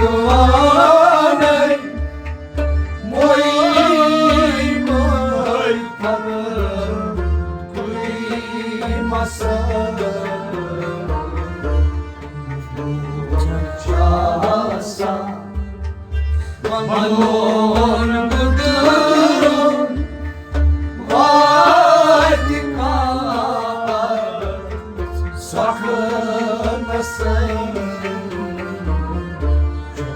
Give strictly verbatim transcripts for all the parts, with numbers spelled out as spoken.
وانَے مٔے مٔے پھلہٕ کُلۍ مسلہٕ۔ چھُ آسان وَنُن گُدُرُن واتہِ کانٛہہ سۄکھٕ نسٕے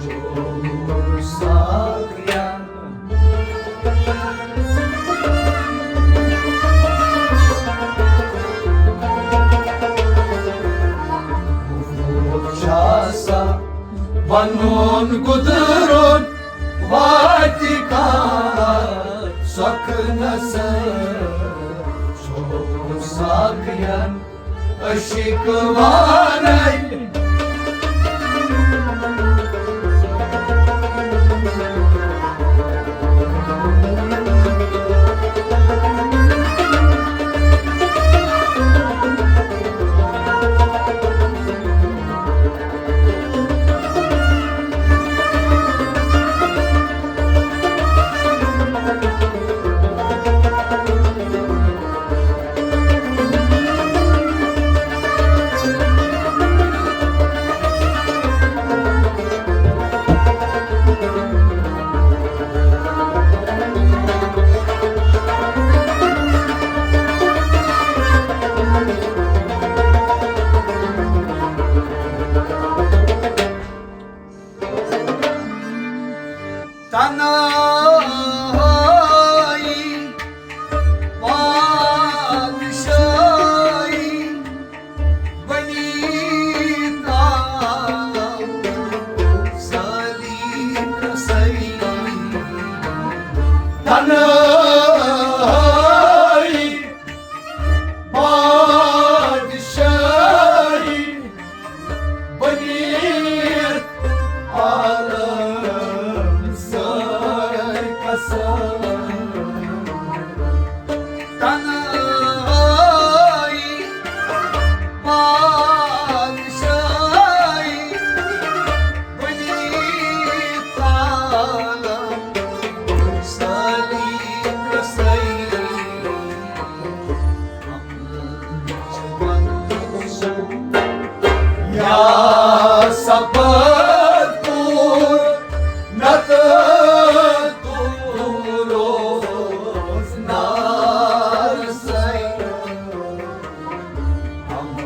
چوٗر ساقیَن۔ چھُ آسان وَنُن گُدُرُن واتہِ کانٛہہ سۄکھٕ نسٕے چوٗر ساقیَن۔ عشق وانَے۔ تنہائی پادشاہی بنی کالم سلیقہ سئی۔ تنہائی پادشاہی بنیت عالم سر قسم۔ تنہائی پادشاہی بنیت عالم سلیقہ سئی۔ یا سفر پور نت دور روز نار سید۔ ہم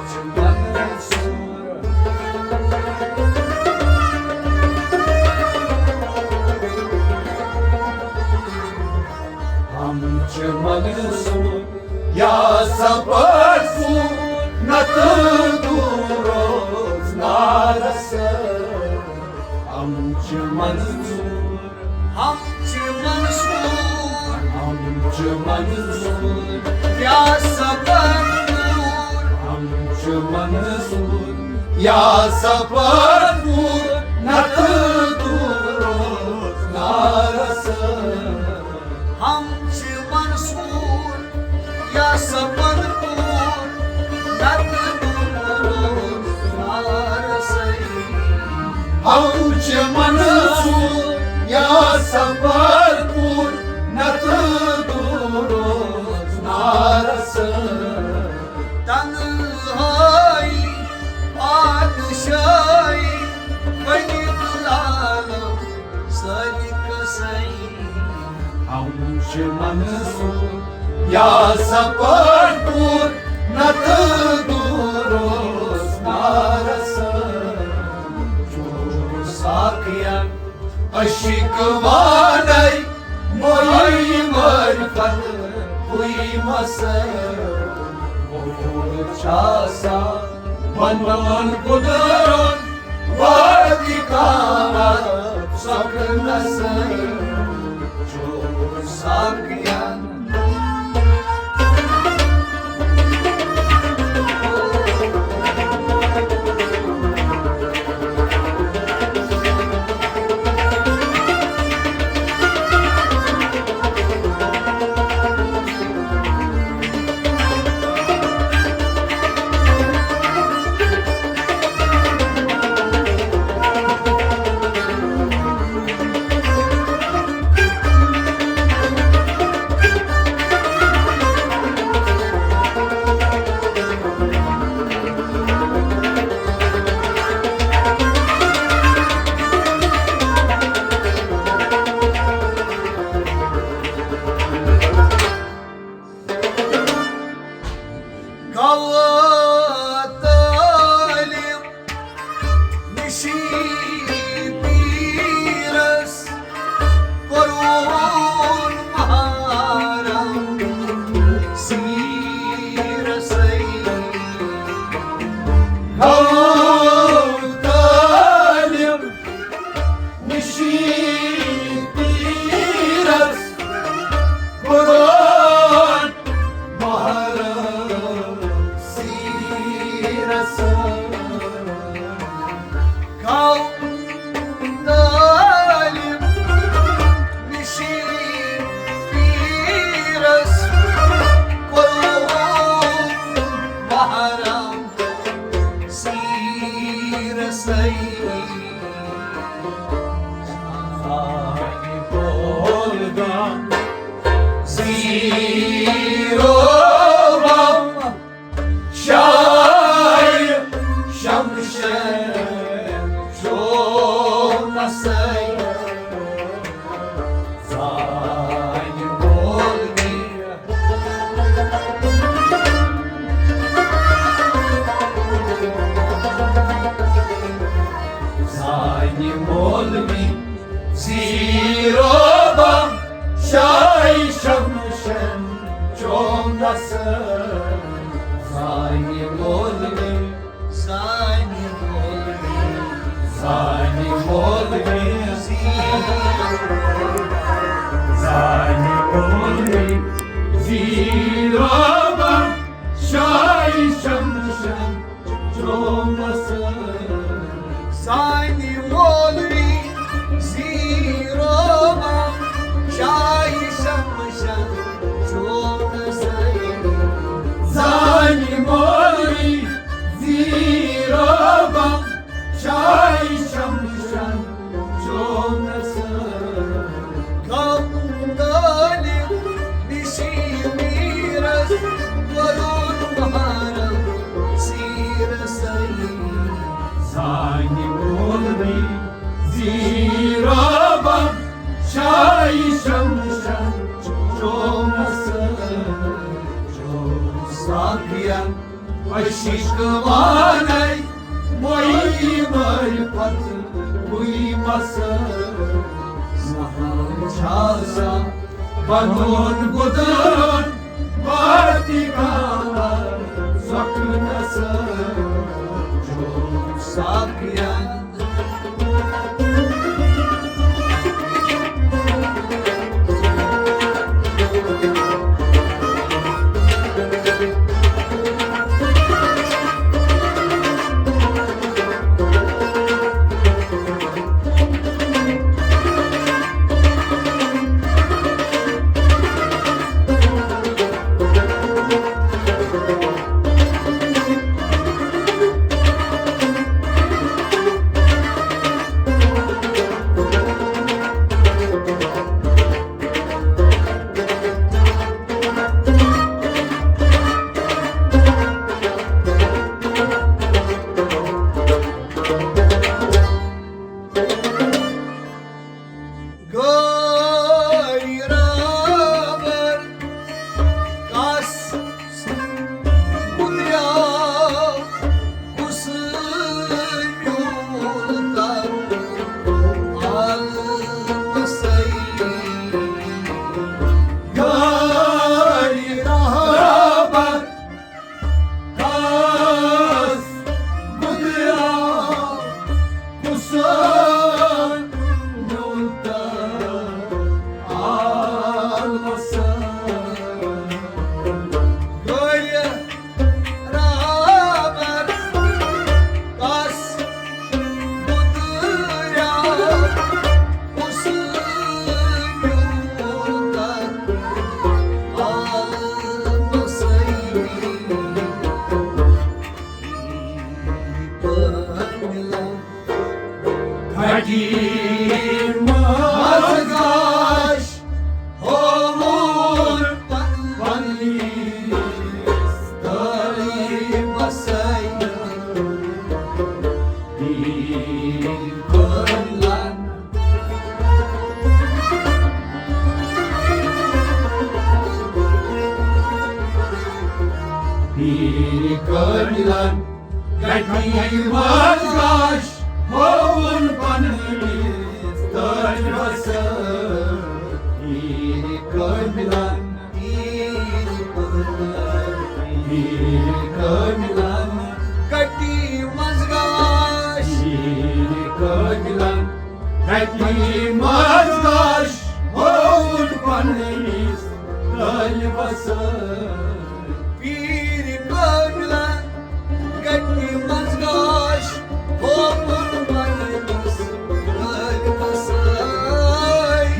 چھ منصور۔ ہم چھ منصور۔ یا سفر پور نت دور روز نار سید۔ ہم چھ منصور۔ ہم چھ منصور۔ ہم چھ منصور۔ یا سفر پور۔ ہم چھ منصور۔ یا سفر پور نت دور روز نار سید۔ ہم چھ منصور۔ یا سفر پور نت دور روز نار سئی۔ ہم چھ منصور۔ یا سفر پور نت دور روز نار سید۔ تنہائی پادشاہی بنی عالم سلیقہ سئی۔ ہم چھ منصور۔ یا سفر پور نت دور روز نار سید۔ چوٗر ساقیَن عشق وانَے مٔے مٔے پھلہٕ کُلۍ مسلہٕ۔ چھُ آسان وَنُن گُدُرُن واتہِ کانٛہہ سۄکھٕ نسٕے چوٗر ساقیَن۔ زیٖرو بم شاے شمشن چومسے زانہِ مولوی۔ زانہِ مولوی زیٖرو بم شاے شمشن چومس۔ زانہِ مولوی، زانہِ مولوی، زانہِ مولوی زیٖرو، زانہِ مولوی زیٖرو بم شاے شمشن چومس۔ زانہِ مولوی زیٖرو بم شاے شمشن چومس۔ زانہِ مولوی زیٖرو بم شاے شمشن چومس۔ کم طالب نشی میرس ورون مہارم سیرسے۔ زانہِ مولوی زیٖرو بم شاے شمشن چومس۔ چوم ساقین عشق وانَے، وۄنۍ معرفت وٕے مسل۔ زہان چھا سا بنون گُدران، واتہِ کانٛہہ زۄکھ نسل۔ چوم ساقین غٲرِ رابر کس گُزریو، کُس میوٗل تر عالمسے۔ غٲرِ رابر کس گُزریو، کُس میوٗل تر عالمسے۔ غٲرِ رابر کس گُزریو، کُس میوٗل تر عالمسے۔ گھٹی منٛز گاش ہووُن پننِس طٲلبسے۔ پیٖر کٲملن پیٖر کٲملن گھٹی منٛز گاش ہووُن پننِس طٲلبسے۔ پیٖر کٲملن، پیٖر کٲملن، پیٖر کٲملن گھٹی منٛز گاش۔ پیٖر کٲملن گھٹی منٛز گاش ہووُن پننِس طٲلبسے۔ پیٖر کٲملن گھٹی منٛز گاش ہووُن پننِس طٲلبسے۔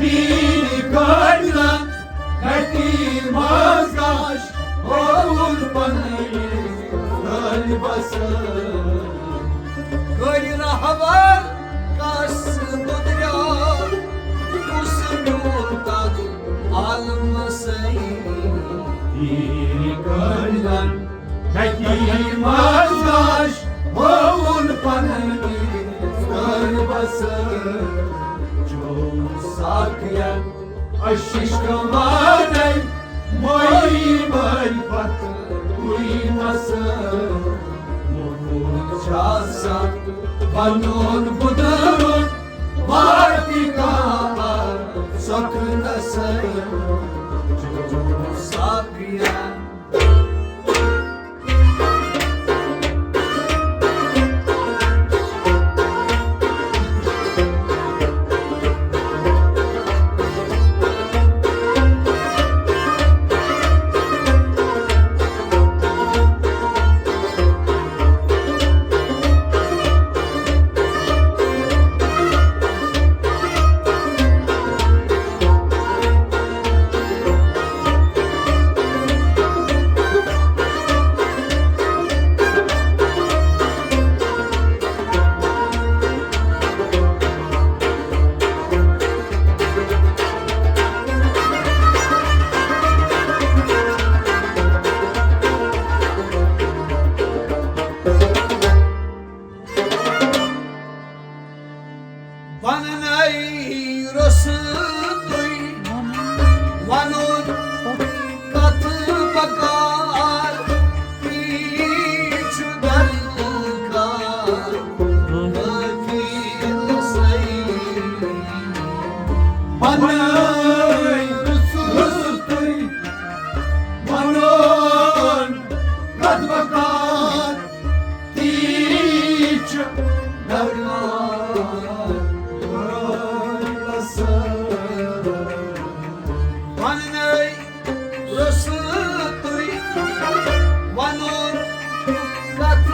پیٖر کٲملن گھٹی منٛز گاش ہووُن پننِس طٲلبسے۔ غٲرِ رابر کس گُزریو، کُس میوٗل تر کٲلٮ۪ن ڈھکی منٛز گاش ہووُن پننہِ قربس۔ چوم ساقین عشق وانَے مٔی مٔی پتہٕ کُے مسہٕ۔ موٚکُر چھُ آسان پنُن بُدرُن واتہِ کانٛہہ سۄکھٕ نسہٕ۔ چوم ساقین۔ وننے روٚستُے ونُن کتھ بکار، تی چھُ درکار کٲفی روٚستُے۔ وننے روٚستُے ونُن کتھ بکار، تی چھُ درکار۔ وننے روٚستُے ونُن کتھ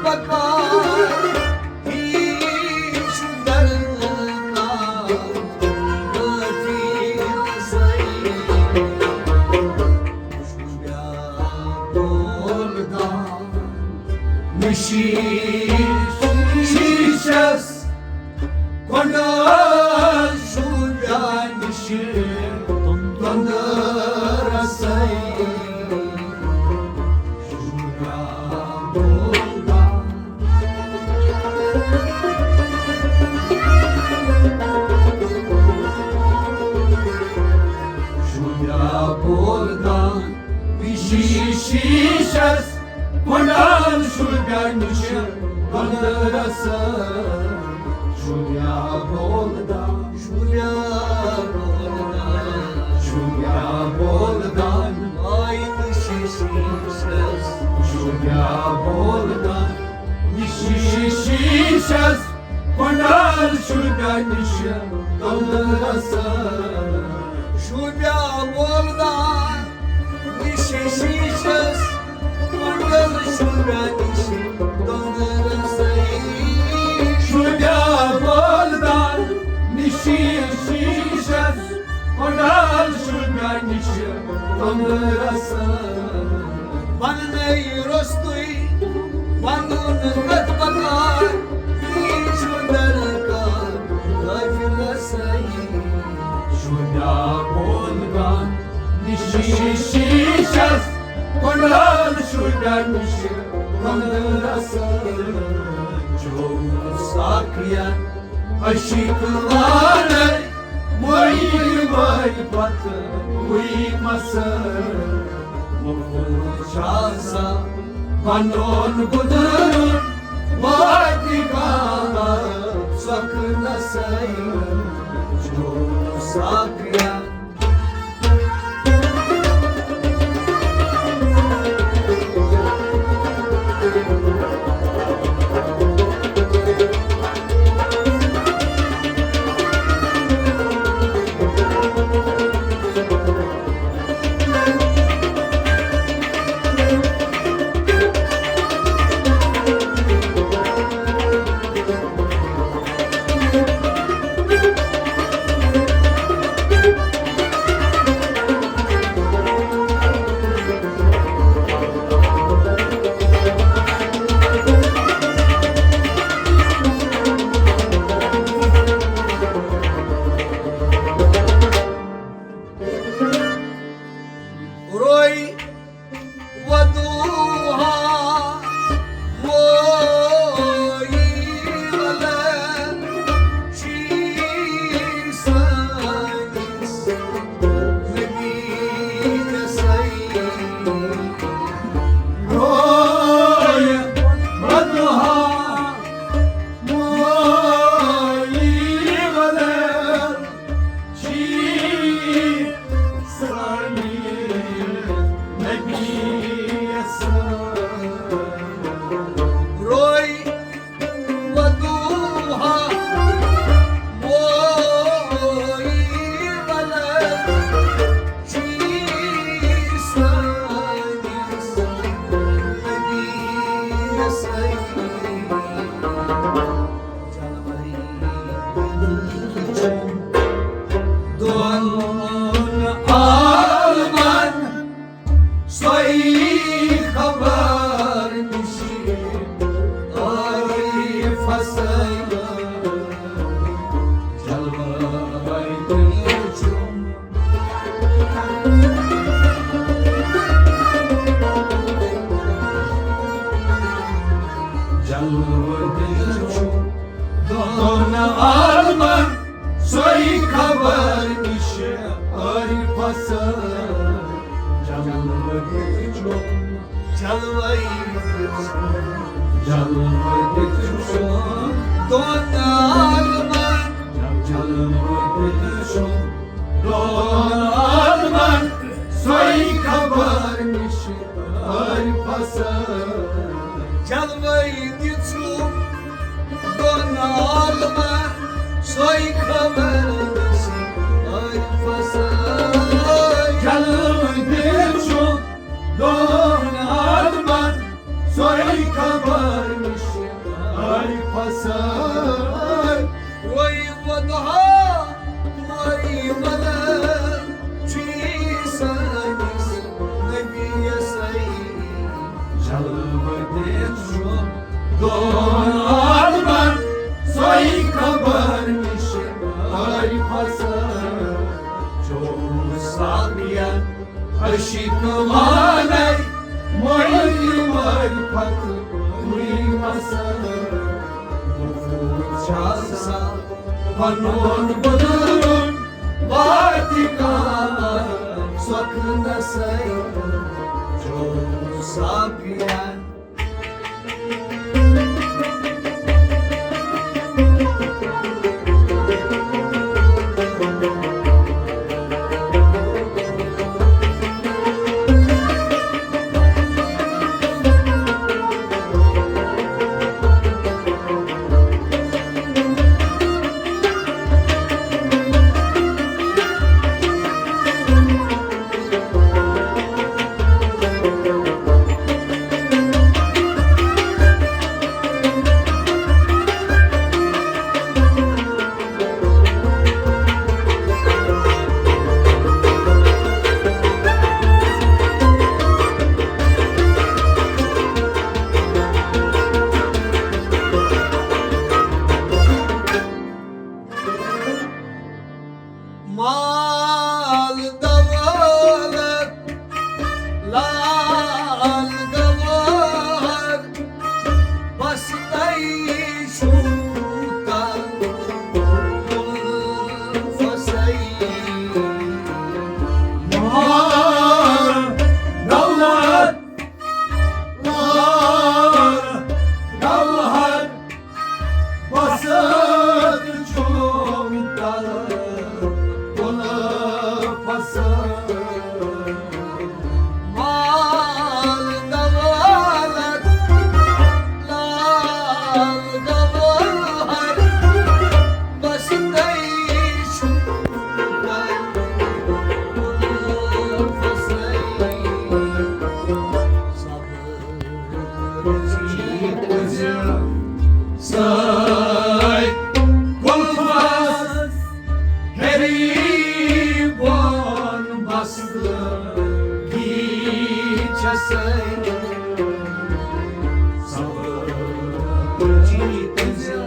بکار، تی چھُ درکار کٲفی روٚستُے۔ شُبیا بولدان نشی شیشس کۄنٛڈل شُبیا نشی تۄنٛدٕ رسے۔ شُبیا بولدان شُبیا بولدان نشی شیشس کۄنٛڈل شُبیا نشی تۄنٛدٕ رسے۔ شُبیا بولدان شُبیا بولدان شُبیا بولدان آیہِ نشی شیشس۔ شُبیا بولدان نشی شیشس کۄنٛڈل شُبیا نشی تۄنٛدٕ رسے۔ شُبیا بولدان نشی شیشس کۄنٛڈل شُبیا نشی تۄنٛدٕ رسے۔ شُبیا بولدان نشی شیشس کۄنٛڈل شُبیا نشی تۄنٛدٕ رسے۔ وننے روٚستُے ونُن کتھ بکار، تی چھُ درکار کٲفی روٚستُے۔ شُبیا بولدان نشی شیشس کۄنٛڈل شُبیا نشی تۄنٛدٕ رسے۔ چوم ساقین عشق وانَے مٔی مٔی پتہٕ کُے مسہٕ۔ موٚکُر چھُ آسان پنُن بُدرُن واتہِ کانٛہہ سۄکھٕ نسہٕ۔ چوم ساقین۔ دۄن عالمن سۄے خبر نِش آیہِ فصل جلوَے دِلچُم۔ جلوَے دِلچُم دۄن عالمن سۄے خبر نِش آیہِ فصل جلوَے دِلچُم۔ جلوَے دِلچُم، جلوَے دِلچُم دۄن عالمن، جلوَے دِلچُم دۄن عالمن سۄے خبر نِش آیہِ فصل۔ جلوَے دِلچُم دۄن عالمن سۄے خبر نِش آیہِ فصل۔ جلوَے دِلچُم دۄن عالمن سۄے خبر نِش آیہِ فصل۔ وۄنۍ وَنہا وۄنۍ وَنہٕ چھی سٲنِس نبیَسَے۔ جلوَے دِلچُم دۄن عالمن سۄے خبر نِش آیہِ فصل۔ چوٚو صافیَن عشق مانے مٔلۍ معرفت مٔلۍ مسل۔ وجود چھا سا پنُن بدلُن واتہِ کانٛہہ سۄکھنسے۔ چوٚو صافیَن مال دولت لال گوہر بس تۄہہِ چھُو تَل الفسے۔ مال دولت لال گوہر بسط چھُم تَل الفسے۔ مال دولت لال گوہر بس تۄہہِ چھُو تَل الفسے۔ سۭتۍ کُلفس ہیٚری بۄن بستہٕ یی چھسے۔ صبر چھی تُجہِ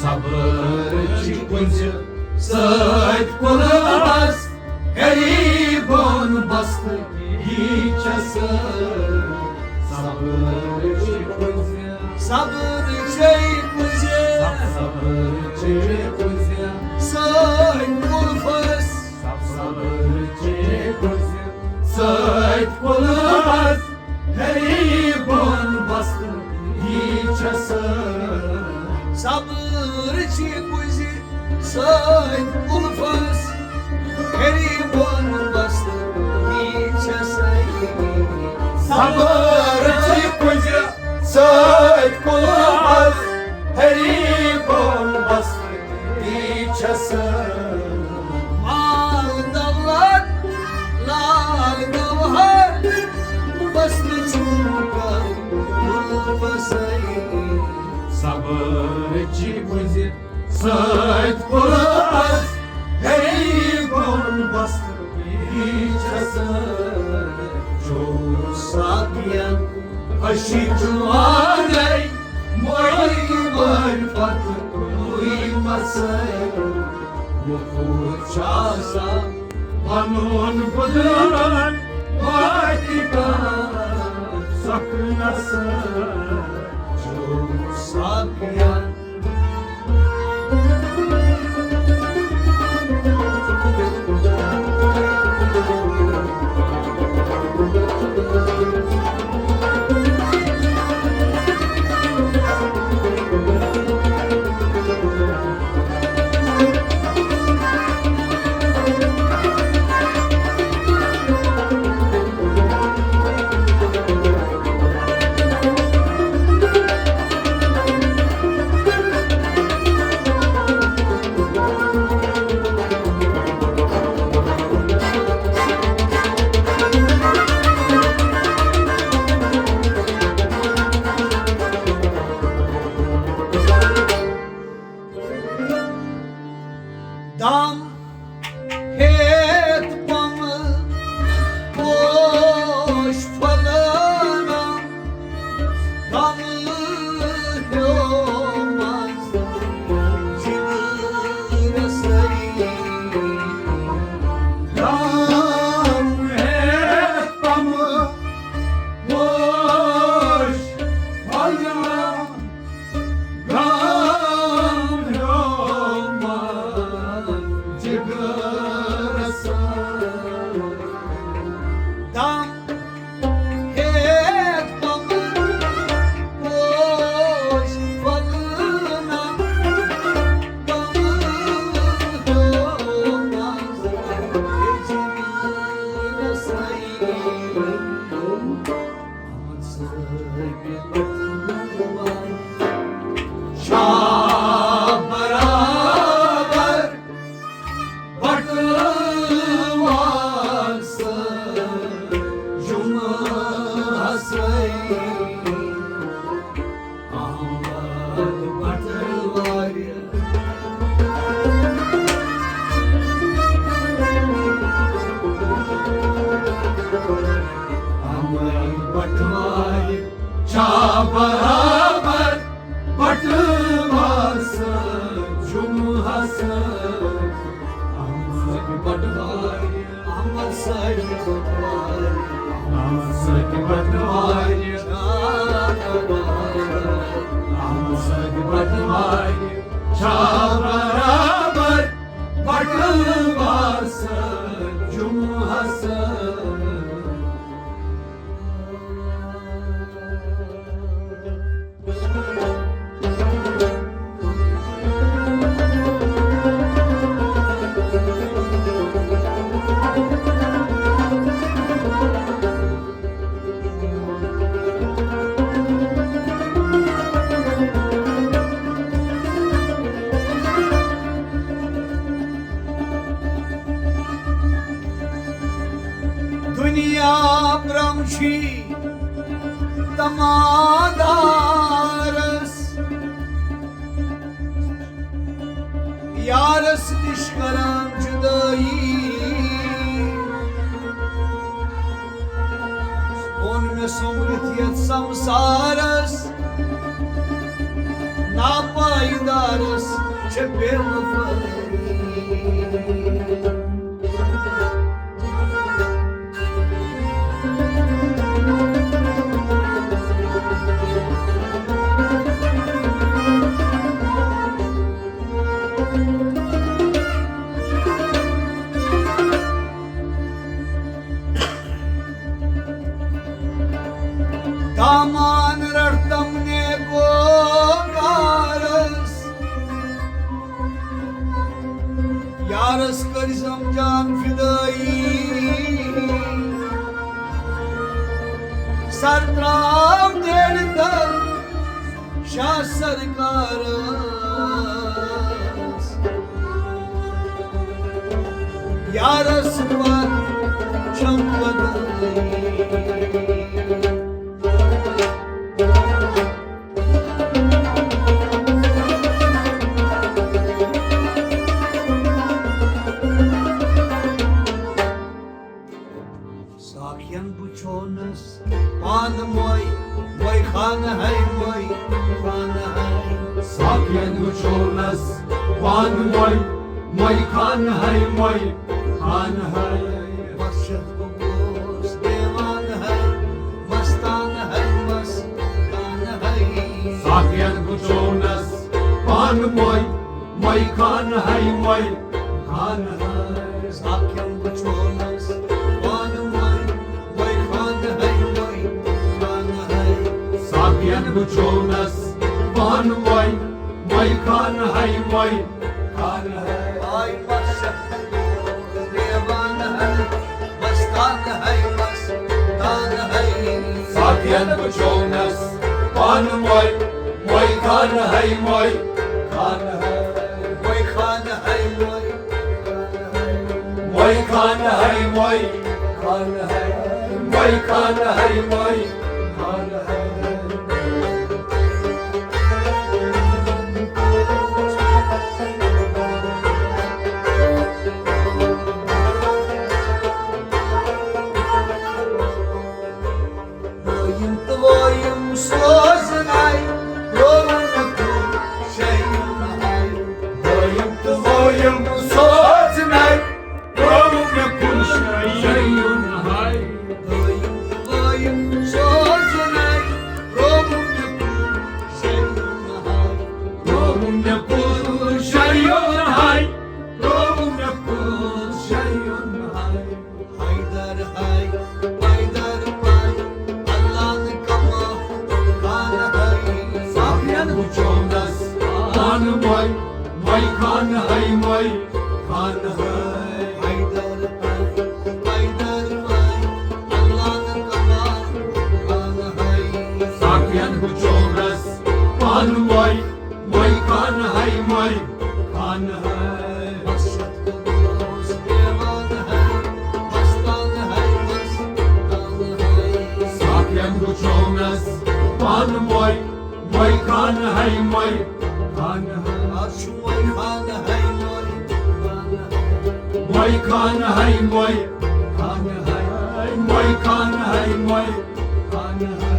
صبر چھی تُجہِ سۭتۍ کُلفس ہیٚری بۄن بستہٕ یی چھسے۔ صبر چھی تُجہِ صبر چھے تُجہِ صبر چھے تُجہِ سۭتۍ کُلفس۔ صبر چھے تُجہِ سۭتۍ کُلفس ہیٚری بۄن بستہٕ یی چھسے۔ صبر چھے تُجہِ سۭتۍ کُلفس ہیٚری بۄن بستہٕ یی چھسے۔ صبر چھے تُجہِ سۭتۍ کُلفس ہیٚری بۄن بستہٕ یی چھسے۔ مال دولت لال گوہر بستہٕ صبر چی بزِ سۭتۍ پُلس، ہے بۄن بستہٕ بیچھس۔ چوٗ ساقین أشی چُوانَے، مٔلۍ مٔلۍ پتہٕ کُے مسٲے۔ وقوٗر چھُ آسان پنُن بدن، واتہِ کانٛہہ سۄکھنس۔ چوٗ ساقین دم ہیت پم پوش پھلانم، دم ہیو مز جگر سری۔ دم ہیت پم پوش پھلانم، شاہ برابر بٹوار سر جمعہ سر احمد بٹوار۔ احمد بٹوار چھا برابر بٹوار سر جمعہ سر۔ احمد بٹوار، احمد سر بٹوار، احمد سر بٹوار، احمد سر بٹوار چھا برابر بٹوار سر جمعہ سر۔ دنیا برمشی تمادارس، یارس نش کران جدائی۔ اوٚن مےٚ سوٚمبرِتھ یتھ سمسارس، ناپایدارس چھےٚ بے وفٲیی۔ دامان رٹتم نیکو کارس، یارس کٔرزم جان فدٲیی۔ سر تراو تیٚلہِ تل شاہ سرکارس، یارس وتھ چھم بدلٕے۔ پانہٕ مۄے، مۄے خانہٕ ہَے مۄے، خانہٕ ہَے۔ ساقین وٕچھونس پانہٕ مۄے، مۄے خانہٕ ہَے مۄے، خانہٕ ہَے۔ بس چھَس بہٕ گوس دیوانہٕ ہَے، مستانہٕ ہَے، مستانہٕ ہَے۔ ساقین وٕچھونس پانہٕ مۄے، مۄے خانہٕ ہَے مۄے، خانہٕ ہَے۔ ساقین وٕچھونس پانہٕ مۄے، مۄے خانہٕ ہَے مۄے، خانہٕ ہَے۔ ساقین وٕچھونس پانہٕ مۄے، مۄے خانہٕ ہَے مۄے، خانہٕ ہَے۔ آے مس دیوانہٕ ہَے، مستانہٕ ہَے، مستانہٕ ہَے۔ ساقین وٕچھونس پانہٕ مۄے، مۄے خانہٕ ہَے مۄے، خانہٕ ہَے۔ مۄے خانہٕ ہَے مۄے، مۄے خانہٕ ہَے مۄے، خانہٕ ہَے۔ مۄے خانہٕ ہَے مۄے، خانہٕ ہَے۔ دوٚیِم تہٕ وٲیِم سوزنَے، رووُن مےٚ کُن شیٚیُن ہَے۔ دوٚیِم تہٕ وٲیِم سوزنَے، رووُن مےٚ کُن شیٚیُن ہَے۔ دوٚیِم تہٕ وٲیِم سوزنَے، رووُن مےٚ کُن شیٚیُن ہَے۔ رووُن مےٚ کُن شیٚیُن ہَے، رووُن مےٚ کُن شیٚیُن ہَے۔ حیدر ہَے، حیدر پَے، اللہ نہٕ کما خان ہَے۔ ساقین وٕچھونس پانہٕ مۄے، مۄے خانہٕ ہَے مۄے، خانہٕ ہَے۔ حیدر پَے، حیدر پَے، اللہ نہٕ کما خان ہَے۔ ساقین وٕچھونس پانہٕ مۄے، مۄے خانہٕ ہَے مۄے، خانہٕ ہَے۔ بس چھَس بہٕ گوس دیوانہٕ ہَے، مستانہٕ ہَے، مستانہٕ ہَے۔ ساقین وٕچھونس پانہٕ مۄے، مۄے خانہٕ ہَے مۄے، خانہٕ ہَے۔ آز چھُ مۄے خانہٕ ہَے مۄے، خانہٕ ہَے۔ مۄے خانہٕ ہَے مۄے، خانہٕ ہَے۔ مۄے خانہٕ ہَے مۄے، خانہٕ ہَے۔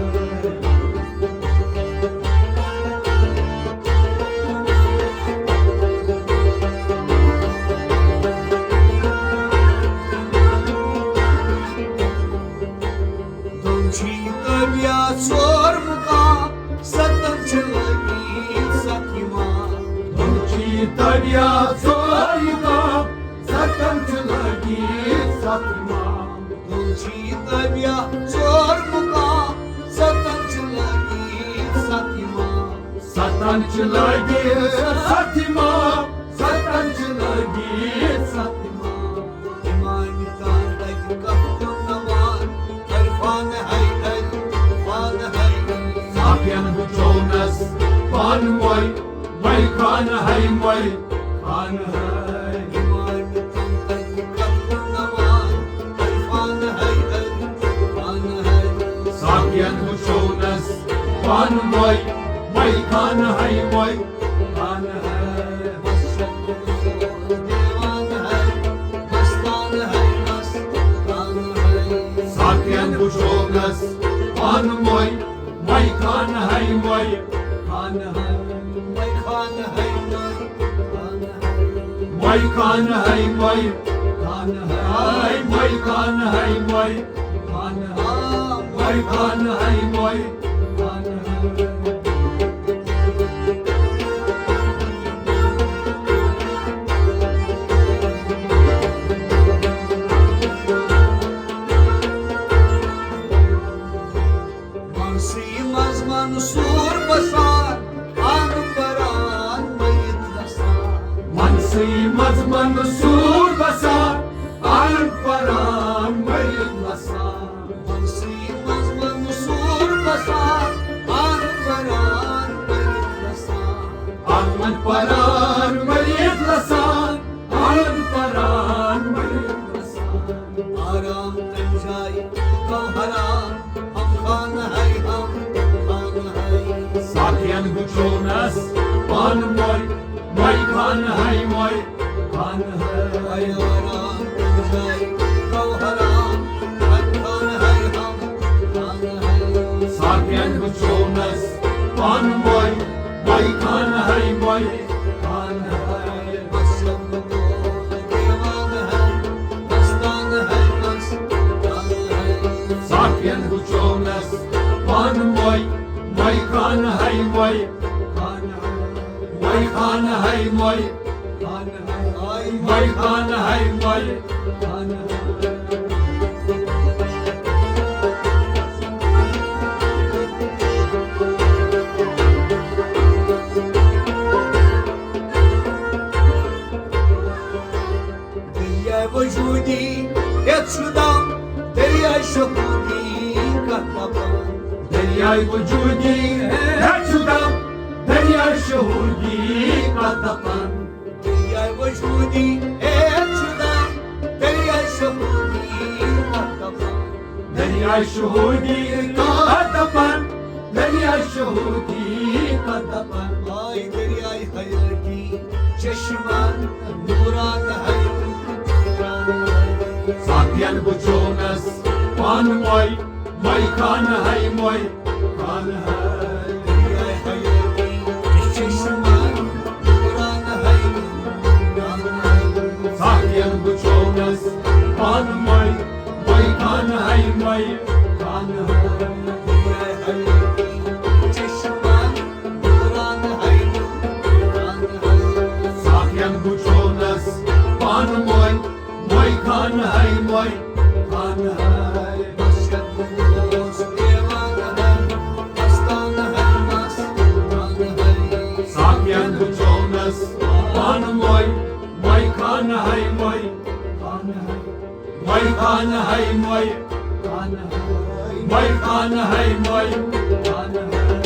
دۄن چھِ یہِ طبیعت ژور مُقام، ستن چھِ لٲگِتھ ستھ اِمام۔ دۄن چھِ یہِ طبیعت ژور مُقام، ستن چھِ لٲگِتھ ستھ اِمام۔ دۄن چھِ یہِ طبیعت ژور مُقام، ستن چھِ لٲگِتھ ستھ اِمام۔ ستن چھِ لٲگِتھ ستھ اِمام، ستن چھِ لٲگِتھ ستھ اِمام۔ اِمامہِ تام تَتہِ کَتھ کُن نوان، عرفان ہے، عرفان ہے۔ ساقین وٕچھونس پانہٕ مۄے، مۄے خانہٕ ہے، مۄے خانہٕ ہے۔ اِمامہِ تام تَتہِ کَتھ کُن نوان، عرفان ہے، عرفان ہے۔ ساقین وٕچھونس پانہٕ مۄے، مۄے خانہٕ ہے، مۄے خانہٕ ہے۔ بس چھَس بہٕ گوس دیوانہٕ ہے، مستانہٕ ہے، مستانہٕ ہے۔ ساقین وٕچھونس پانہٕ مۄے، مۄے خانہٕ ہے، مۄے خانہٕ ہے۔ مۄے خانہٕ ہے، مۄے خانہٕ ہے۔ مۄے خانہٕ ہے، مۄے خانہٕ ہے۔ مۄے خانہٕ ہے، مۄے خانہٕ ہے۔ آ، مۄے خانہٕ ہے، مۄے خانہٕ ہے۔ منصی منٛز منصور بسان، آن پران مٔرِتھ وسان۔ منصی منٛز منصور بسان، آن پران مٔرِتھ وسان۔ منصی منٛز منصور بسان، آن پران مٔرِتھ وسان۔ آن پران مٔرِتھ وسان، آن پران مٔرِتھ وسان۔ آرام تَمہِ جایہِ گوٚو حرام، ہم خانہٕ ہے، ہم خانہٕ ہے۔ ساقین وٕچھونس پانہٕ مۄے، مۄے خانہٕ ہے، مۄے خانہٕ ہے۔ آرام تَمہِ جایہِ گوٚو حرام، ہم خانہٕ ہے، ہم خانہٕ ساقین وٕچھونس پانہٕ مۄے، مۄے خانہٕ ہاے مۄے، خانہٕ ہاے۔ ساقین وٕچھونس پانہٕ مۄے، مۄے خانہٕ ہاے مۄے، خانہٕ ہاے۔ مۄے خانہٕ ہاے مۄے، خانہٕ ہاے مۄے، خانہٕ ہاے مۄے۔ دریائے وجودی ہیٚتھ چھُ دم، دریائے شہودی کتھ دپان۔ دریائے وجودی ہیٚتھ چھُ دم، دریائے شہودی کتھ دپان۔ دریائے وجودی ہیٚتھ چھُ دم، دریائے شہودی کتھ دپان۔ دریائے شہودی کتھ دپان، دریائے شہودی کتھ دپان۔ آے دریائے حیاتی چشمہ نوران حیات۔ ساقین وٕچھونس پانہٕ مۄے، مۄے خانہٕ ہاے مۄے، خانہٕ ہاے۔ ساقین وٕچھونس پانہٕ مۄے، مۄے خانہٕ ہاے مۄے، خانہٕ ہاے۔ ساقین وٕچھونس پانہٕ مۄے، مۄے خانہٕ ہاے مۄے، خانہٕ ہاے۔ ساقین وٕچھونس پانہٕ مۄے، مۄے خانہٕ ہاے مۄے، خانہٕ ہاے۔ مۄے خانہٕ ہاے مۄے، مۄے خانہٕ ہاے مۄے، خانہٕ ہاے۔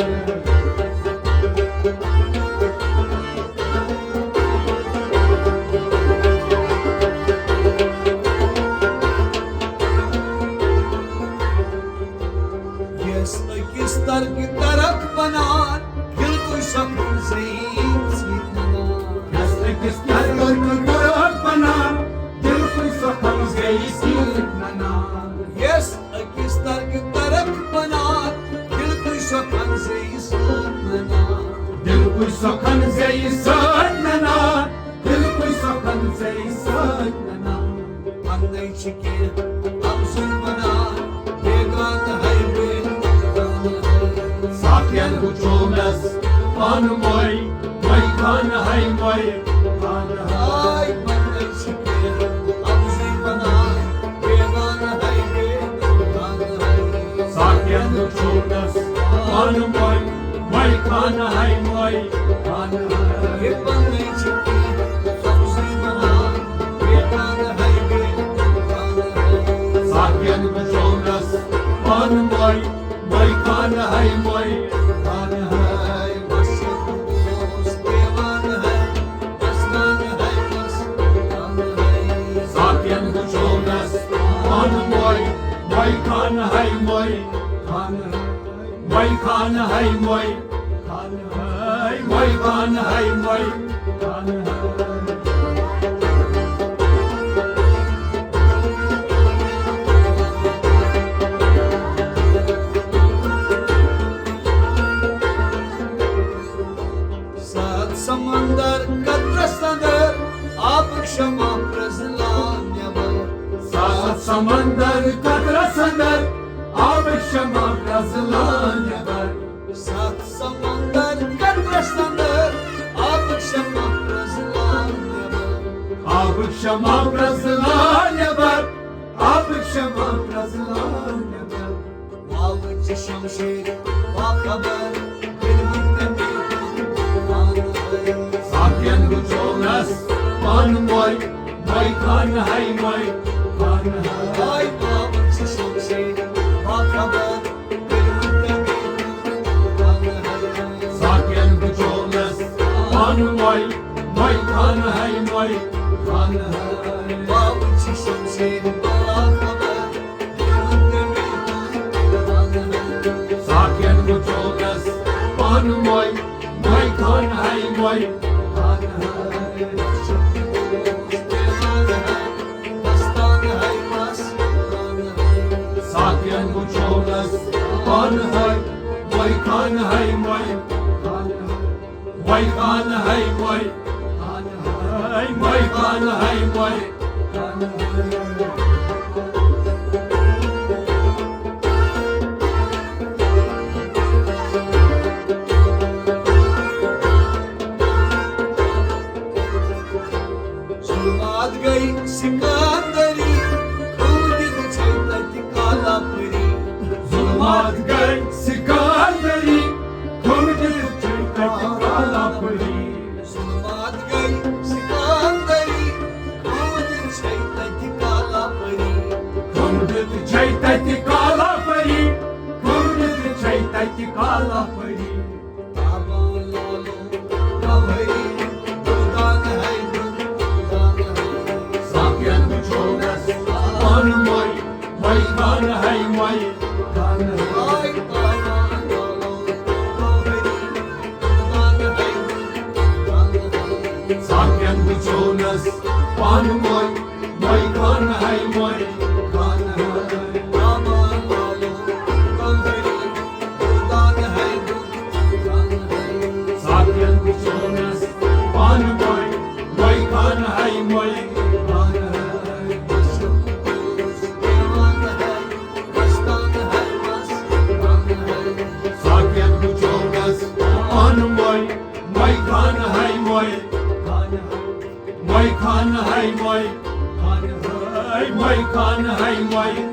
یس أکِس ترکہِ ترک بنان، دل کُے سۄ کھنزے سۭتۍ ننان۔ یس أکِس ترکہِ ترک بنان، دل کُے سۄ کھنزے سۭتۍ ننان۔ یس أکِس ترکہِ ترک بنان، دل کُے سۄ کھنزے سۭتۍ ننان۔ دل کُے سۄ کھنزے سۭتۍ ننان، دل کُے سۄ کھنزے سۭتۍ ننان۔ پننے چھِ کینٛہہ لفظٕے ونان، بیگانہٕ ہاے بیگانہٕ ہاے۔ ساقین وٕچھونس پانہٕ مۄے، مۄے خانہٕ ہاے مۄے، خانہٕ ہاے۔ پننے چھِ کینٛہہ لفظٕے ونان، بیگانہٕ ہاے بیگانہٕ ہاے۔ ساقین وٕچھونس پانہٕ مۄے، مۄے خانہٕ ہاے مۄے، خانہٕ ہاے۔ یہِ پننے چھِ کینٛہہ لفظٕے ونان، بیگانہٕ ہاے بیگانہٕ ہاے۔ ساقین وٕچھونس پانہٕ مۄے، مۄے خانہٕ ہاے مۄے، خانہٕ ہاے۔ ساقین وٕچھونس پانہٕ مۄے، مۄے خانہٕ ہاے مۄے، خانہٕ ہاے۔ مۄے خانہٕ ہاے مۄے، خانہٕ ہاے۔ مۄے خانہٕ ہاے مۄے، خانہٕ ہاے۔ ستھ سمندر قطرس اندر، آبٕکۍ شمع پرٛزلان نٮ۪بر۔ ستھ سمندر قطرس اندر، آبٕکۍ شمع پرٛزلان نٮ۪بر۔ ستھ سمندر قطرس اندر، آبٕکۍ شمع پرٛزلان نٮ۪بر۔ آبٕکۍ شمع پرٛزلان نٮ۪بر۔ آبٕکۍ شمع پرٛزلان نٮ۪بر۔ واوٕ چھِ شمشیر باخبر، علمہٕ تہٕ میٖٹھٕ پانہٕ۔ ساقین وٕچھونس پانہٕ مۄے، مۄے خانہٕ ہاے مۄے، خانہٕ ہاے۔ واوٕ چھِ شمشیر باخبر، علمہٕ تہٕ میٖٹھٕ پانہٕ۔ ساقین وٕچھونس پانہٕ مۄے، مۄے خانہٕ ہاے مۄے، خانہٕ ہاے۔ واوٕ چھِ شمشیر باخبر، ساقین وٕچھونس پانہٕ مۄے، مۄے خانہٕ ہاے مۄے۔ ساقین وٕچھونس پانہٕ ہاے، مائی خان ہے مائی، مائی خان ہے مائی، مائی خان ہے مائی۔ ظلمات گٔے سکندری، کھوٗرِ چھے تتہِ کالا پری۔ ظلمات گٔے سکندری، کھوٗرِ چھے تتہِ کالا پری۔ ظلمات گٔے سکندری، کھوٗرِ چھے تتہِ کالا پری۔ کھوٗرِ چھے تتہِ کالا پری، کھوٗرِ چھے تتہِ کالا پری۔ تابان لولو گوہری، دُردان ہے دُردان ہے۔ ساقین وُچھونس پانہٕ مائی، مائی خان ہے مائی خان ہے۔ تابان لولو گوہری، دُردان ہے دُردان ہے۔ ساقین وُچھونس پانہٕ مائی، مائی خان ہے مائی خان ہے۔ تابان لولو گوہری، دُردان ہے دُردان ہے۔ ساقین وُچھونس پانہٕ مائی، مائی خان ہے مائی خان ہے۔ مستان ہے مستان ہے۔ ساقین وُچھونس پانہٕ مائی، مائی خان ہے مائی خان ہے۔ مائی خان ہے مائی، مائی خان ہے مائی۔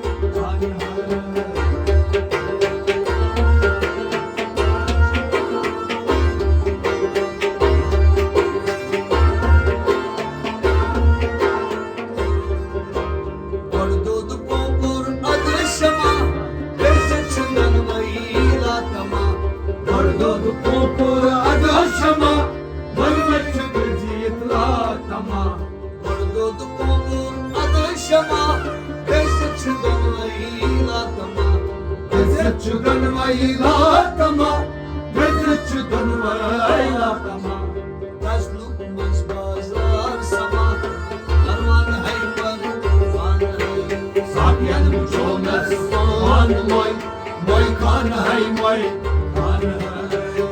گۄڈٕ دود پوپُر ادٕ شمع، بیٚیہِ چھُ دۄنوَے لاتما۔ گۄڈٕ دود پوپُر ادٕ شمع، دۄنوَے چھِ گٔژھِتھ لاتما۔ گۄڈٕ دود پوپُر ادٕ شمع، بیٚیہِ چھِ دۄنوَے لاتما۔ بیٚیہِ چھِ دۄنوَے لاتما، بیٚیہِ چھِ دۄنوَے لاتما۔ غزلُک منٛز بازار سما، پروان ہے پروان ہے۔ ساقین وُچھونس پانہٕ مائی، مائی خان ہے مائی خان ہے۔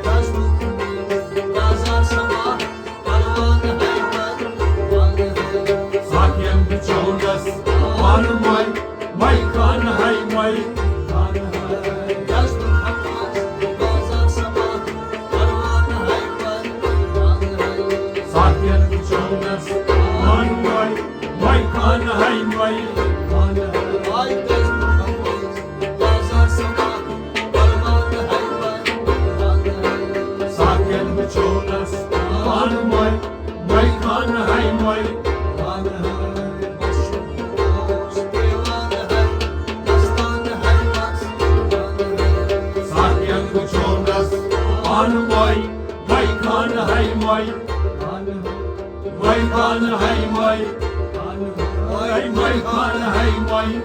غزلُک منٛز بازار سما، پروان ہے پروان ہے۔ ساقین وُچھونس پانہٕ مائی، مائی خان ہے مائی خان ہے۔ غزلُک منٛز بازار سما، پروان ہے پروان ہے۔ ساقین وُچھونس پانہٕ مائی، مائی خان ہے مائی خان ہے۔ آے دس محمد بازار سما، پروان ہے پروان ہے۔ ساقین وُچھونس پانہٕ مائی، مائی خان ہے مائی خان ہے۔ مشہوٗر اوس دیوان ہے، مستان ہے مستان ہے۔ ساقین وُچھونس پانہٕ مائی، مائی خان ہے مائی خان ہے۔ مائی خان ہے مائی، مائی، مائی خان ہے مائی۔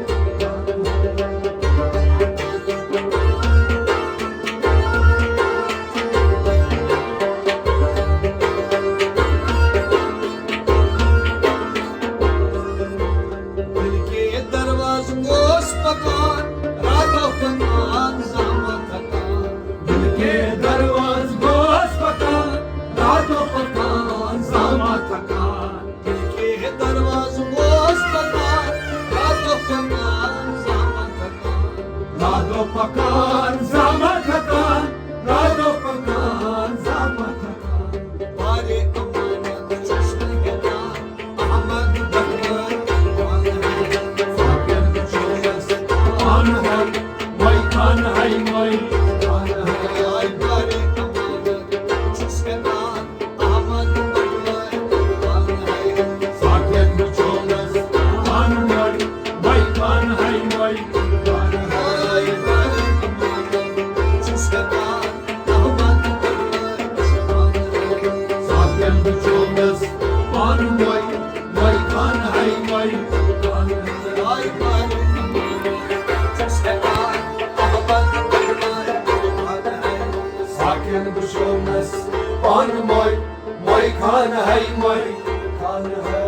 دل کے دروازٕ گوس پکان، راتو پکان زامت تھکان۔ دل کے دروازٕ گوس پکان، راتو پکان زامت تھکان۔ دل کے دروازٕ گوس پکان، راتو پکان زامت تھکان۔ راتو پکان زامت تھکان، راتو پکان زامت تھکان۔ بارے امانت چھُس نہٕ ہٮ۪کان، احمد بٹلر۔ ساقین وُچھونس پانہٕ مائی، مائی خان ہے مائی خان ہے۔ بارے امانت چھُس ہٮ۪کان، احمد بٹلر۔ ساقین وُچھونس پانہٕ مائی، مائی خان ہے مائی خان ہے۔ چھُس ہٮ۪کان احمد بٹلر۔ ساقین وُچھونس پانہٕ مائی، مائی خان ہے مائی خان ہے۔ چھُس ہٮ۪کان احمد بٹلر۔ ساقین وُچھونس پانہٕ مائی، مائی خان ہے مائی خان ہے۔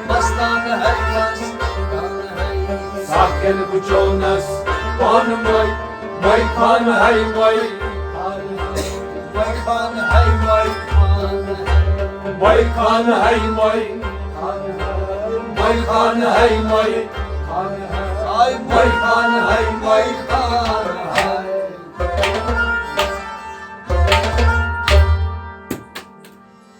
مستان ہے مستان ہے۔ ساقین وُچھونس خان مائی، مائی خان ہے مائی خان، مائی خان ہے مائی خان، مائی خان ہے مائی خان، مائی خان ہے مائی خان، آئی مائی خان ہے مائی خان۔